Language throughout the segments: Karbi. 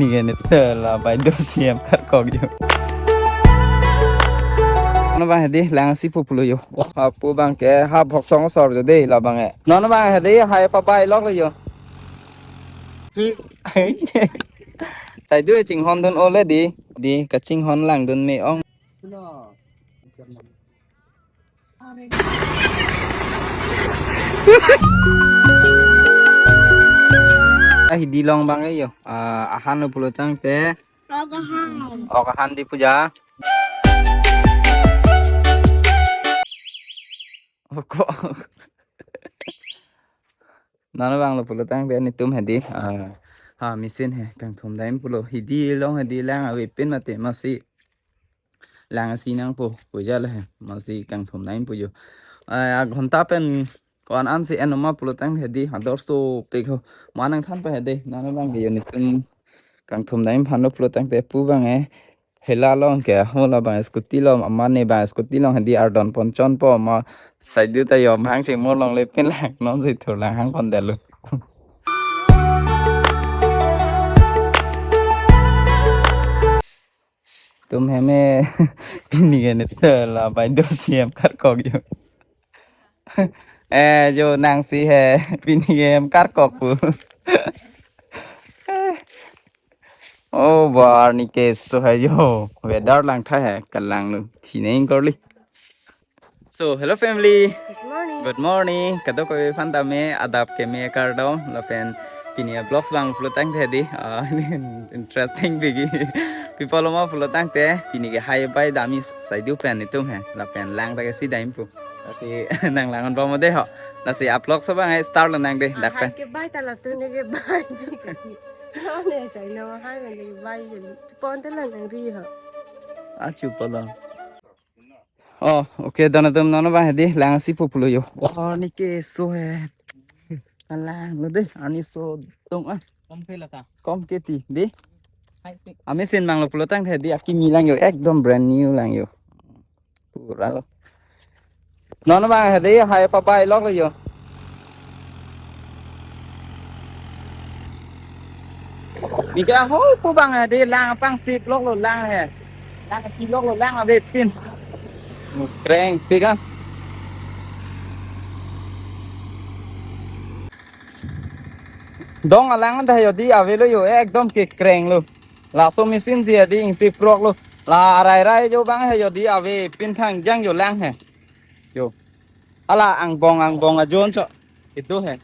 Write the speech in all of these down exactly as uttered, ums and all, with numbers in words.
Nige ne te la bai do C M karkok yo. Nonbang hedi lang si pupulo yo. Apu bang ke ha bhok song sor jo de labang e. Nonbang hedi hai pabai lok lo yo. Sai du e chinghon dun ole di. Di kachinghon lang dun me ong. Ah, hidi long bang e yo. Ah, ahan lo pulo tangte. Rogahan. Ok ahan di puja. Oko. Nonbang lo pulo tangte netum hedi. Ah, ha machine he kangthum daim pulo. Hidi long hedi lang avepin mate masi. Lang asi nangpo puja le he. Masi kangthum daim pujo. Ah, aghonta pen ko-an an si en oma pulo tang hedi hador sopik ho. Ma nangthan pa hedi. Nonbang ke yo netum kangthum daim aphan lo pulo tangte pu bang e. Hela long ke ho labang scooty long ama ne bang scooty long hedi ardon pon chonpo ma sai du ta yo bang chingmo longle pin lang non si thur lang hang pon delu. Tum heme pini ke ne te la bai do C M karkok yo. Eh, jo nang si he pini ke M karkok pu. Oh, bar ni keso hai jo. Weather lang tha hai, kalang lo. Thine ingkorli. So, hello family. Good morning. Good morning. Kadokave aphan tame adap keme kardom. Lapen pini vlogs bang pulo tangte di. Ah, interesting bigi. People ma pulo tangte. Pini ke hai bai dami sai du pen netum he. Lapen lang ta ke si daim pu. Lasi nang lang-an pa mo de ho. Lasi vlog so bang hai start lo nang de. Ah, dak pen. Hai ke bai ta latum ne ke bai. Lo ne chai lo hai ne ke bai je. Pon te la nang ri ho. Achu polo. Oh, okay, don atum nonbang hedi lang si pupulo yo. Oh, ni keso he. Kalang lo de, ani so tung ah. Kom phe lata. Kom ke ti de. Hai, ti. Ami sin mang lo pulo tangte di akimi lang yo, ekdom brand new lang yo. Pura lo. Nonbang hedi hai pabai lok lo yo. Mika ho pu bang hedi lang pang sip lok lo lang he. Lang si lok lo lang avepin. Kreng pik ah. Dong alang ta yo di avelo yo ekdom kekreng lo. Laso machine si hedi ingsi prok lo. La arai rai jo bang he yo di avepin thang jang yo lang he. Yo. Hala angbong angbong ajon cho. Itu he.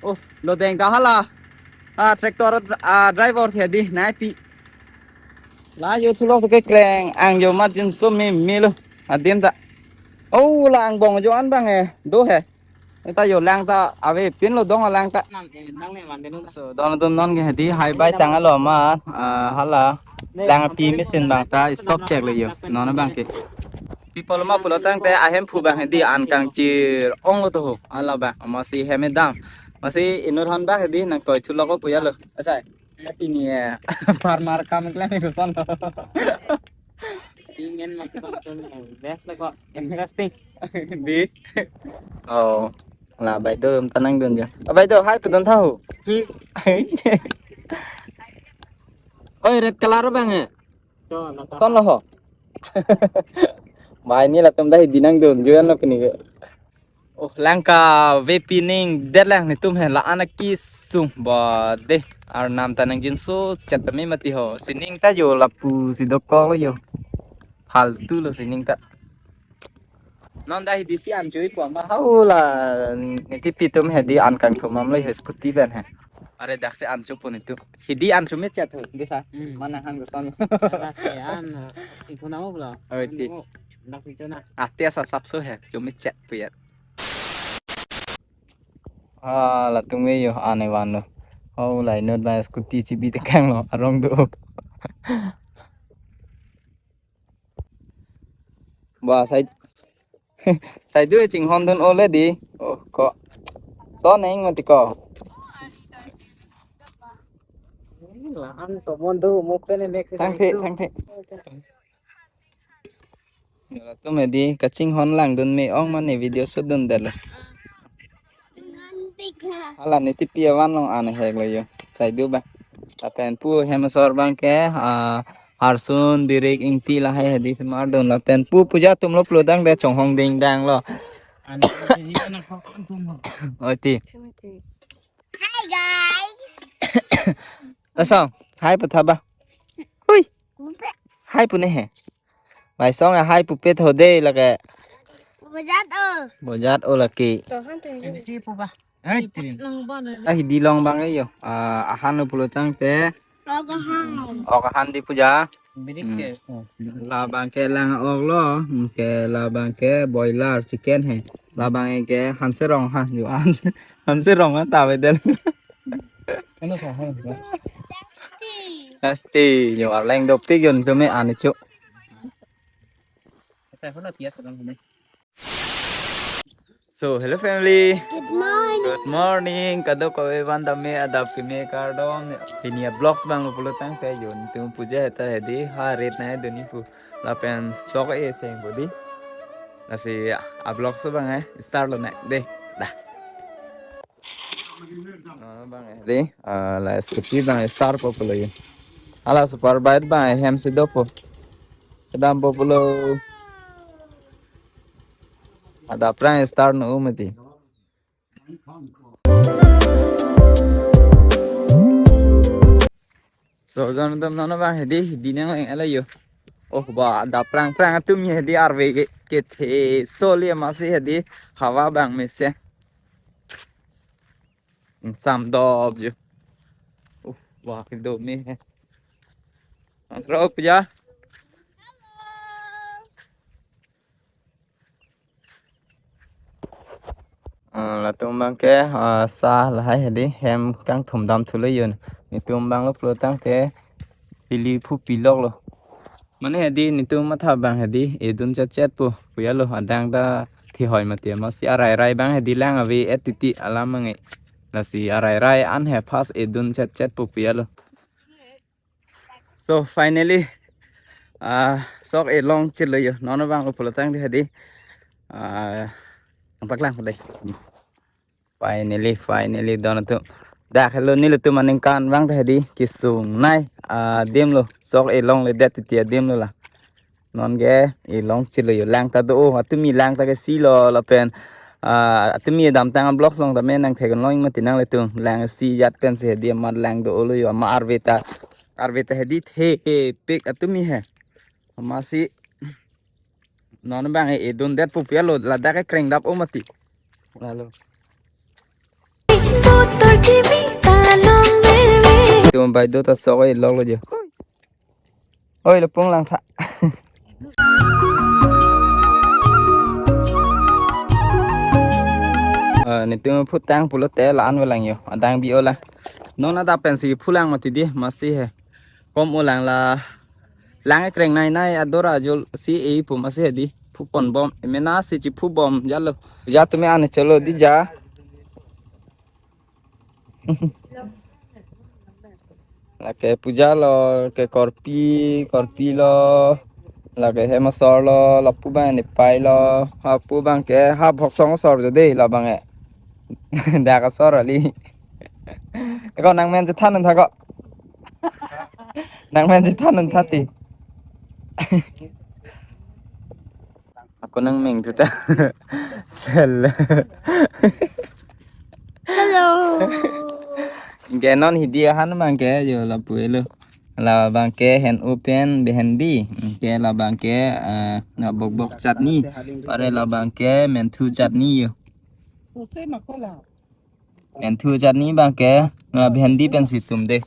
Oh, lo deng ta hala. Ah, tractor, ah, driver si hedi nai pi. La yo thulok kekreng ang yo mat jin so me me lo. Adim ta. Oh, la angbong jo an bang he. Do he. Ita yo lang ta avepin lo dong lang ta. So, don atum non ke hedi hai bai tang alo ma, ah, hala. Lang api machine bang ta stop check lo yo. Nonbang ke. People ma pulo tangte ahemphu bang hedi an kangchir ong lo to ho. Hala bang. Masi heme dam. Masi inut hon bang hedi nang toi thulok ko puya lo. Asai. Pini ya. Farmer kam klam ko son lo. Ingen mas best lo ko. Interesting. Di. Oh. La bai do ta nang dun ja. Bai do hai pudun tha ho. Oi, red color bang he. To, nata. Son lo ho. Bai ni latum dai di nang dun juan lo pini ke. Oh, lang kave pining det lang netum he la anak kisung ba de. Arnam ta nang jin so chat ta me mati ho. Sining ta yo lapu si dokok lo yo. Faltu lo sining ta. Non dai di si an chui po ma hau la niti pitum hedi an kangthum am lo he scooty pen he. Are dak si an chu pun itu. Hedi an chu me chat ho. Desa. Hmm. Mana han ko son. Dak si an, eh, ingkun amo bla. Oh, iti. Dak si chona. Ate asa sapso he. Chu me chat pu ya. Ah, latum me yo ane van lo. Oh, lai not ba scooty chibi tekang lo arong do. Ba sai sai du chinghon dun ole di. Oh, ko. So neng mati ko. La an to mon do mo pen next. Thang phe, thang phe. Latum hedi kachinghon lang dun me ong mane video shoot dun delo. Hala niti pi avan long an hek lo yo. Sai du ba. Lapen pu hem asor abang ke, ah, Harsun, Birik, Ingti lahai hedi semar dun. Lapen pu Puja atum lo pulo tangte chonghong dingdang lo. Oi ti. Hi guys. Asong, hi pu tha ba. Hui. Hi pu ne he. Bai song hi pu pet ho de lake. Bojat o. Bojat o lake. Isi pu ba. Hai, tiri. Nang ba na. Ah, hedi along abang ke yo. Ah, ahan lo pulo tangte. Rogahan. Ok ahan di Puja. Bidik Hmm. ke. Labang ke lang ok lo. Hmm, ke labang ke boiler chicken he. Labang ke hanserong ha. Yo han hanserong ha ta bedel. Ano sa ha. Tasty. Tasty. Yo arleng dopik yon tu me anichu. Sa ho na pias lang ne. So, hello family. Good morning. Good morning. Kadokave aphan tame adap keme kardom. Pini a-vlogs abang lo pulo tangte yo netum Puja heta hedi ha ret na duni pu. Lapen sok e cheng bodi. Lasi a-vlogs abang eh start lo na de. Dah. Ah, abang eh de. Ah, la scooty abang start po pulo yo. Hala super bike abang eh hem si dopo. Kedam po pulo. Adap aphrang start no mati. So, don dom non abang hedi, hedi nang leng ala yo. Oh, ba, adap aphrang aphrang atum hedi arve ke, kethe, soli masi hedi, hawa abang mesen. Sam dop yo. Uh, ba, kedo me he. Astro Puja. Ah, latum abang ke, ah, sa lahai hedi hem kangthum dam thulo yo. Netum abang lo pulo tangte pili phu pilok lo. Mane hedi netum matha abang hedi edun chet chet pu puya lo adang ta thi hoi mati masi arai rai abang hedi lang ave et titi alam ange. Lasi arai rai an he first edun chet chet pu puya lo. So finally, ah, sok e long chelo yo. Non abang lo pulo tangte hedi. Ah, paklang dei. Finally, finally, don atum. Dak helo nelitum aningkan abang ta hedi kesung nai. Ah, adim lo. Sok e longledet titi adim lo la. Non ke e long chelo yo lang ta do o, atumi lang ta ke si lo lapen, ah, atumi damtang a-vlogs along tame nang theklong mati nanglitum lang si jat pensi hedi amat lang do o lo yo ama arve ta arve ta hedi thepik atumi he. Masi non abang e edun det pu puya lo ladak e kreng dap o mati. Lalo. Motor kimi talong meme. Tum bai do ta sok e lok lo je. Oi, lo pung lang tha. Eh, netum phutang pulote la-an velang yo. Adang bi o lang. Non adap pensi phulang mati di masi he. Kom o lang la. Lang ekreng nai nai adora jol si e pu masi he di. Phu pon bom. Emena si chi phu bom jalo. Ja tumi ane cholo di ja. Lake Puja lo, ke Korpi, Korpi lo, lake hem asor lo, lapu abang ne pai lo, hapu abang ke ha Bhoksong asor jo dei labang e. Dak asor ali. Ko nang men chethan un tha ko. Nang men chethan un tha ti. Ako nang meng thu ta. Sel. Hello. Ke non hidi ahan abang ke jo lapu elo. Labang ke hen open behendi. Ke labang ke, eh, na bok bok chutney. Pare labang ke menthu chutney yo. Menthu chutney abang ke, ah, behendi pensi tum dei.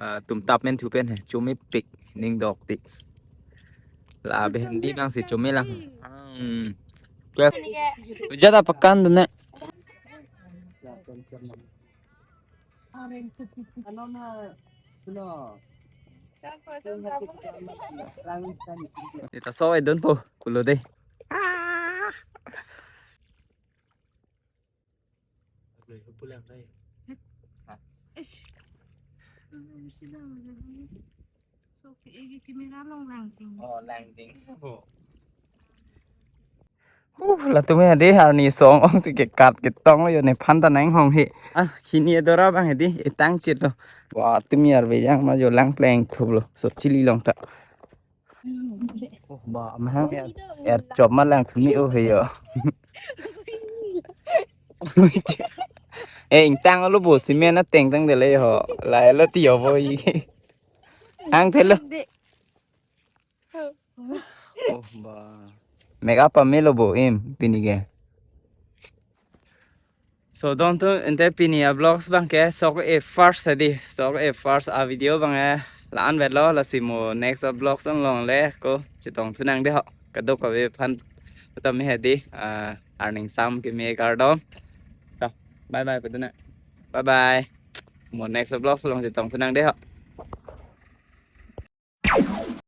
Ah, tum tap menthu pen he, chumi pik ning dok ti. La behendi abang si chumi lang. Hmm. Ke. Jada pakan dun ne. Ita so edun po, kulo dei. Ah. Pulang tayo. Ish. Ano sila? So, ki-, ki-, camera long lang. Oh, lang ding. Oh. Uh, latum he dei, arni song ong si kekat ketong lo, yo nephan ta nanghong he. Ah, hini adora abang he dei, etang chit lo. Wah, tumi arve jang ma jo lang pleng thup lo. So chili long ta. Oh, ba, mahang er, er chop ma lang thumi o he yo. Eh, ingtang lo bo, cement ateng tang dele ho. Lahelo ti yo bo i. Hang thelo. Oh, ba. Make up amelo bo im pini ke. So, don tu ente pini a vlogs abang ke sok e first he dei, sok e first a video abang ke la-an vetlo, lasi mo next a vlogs along le ko chetong thu nang dei ho. Kadokave aphan puta me he dei, ah, arni sam keme kardom. To, bye bye putuna. Bye bye. Mo next a vlogs along chetong thu nang dei ho.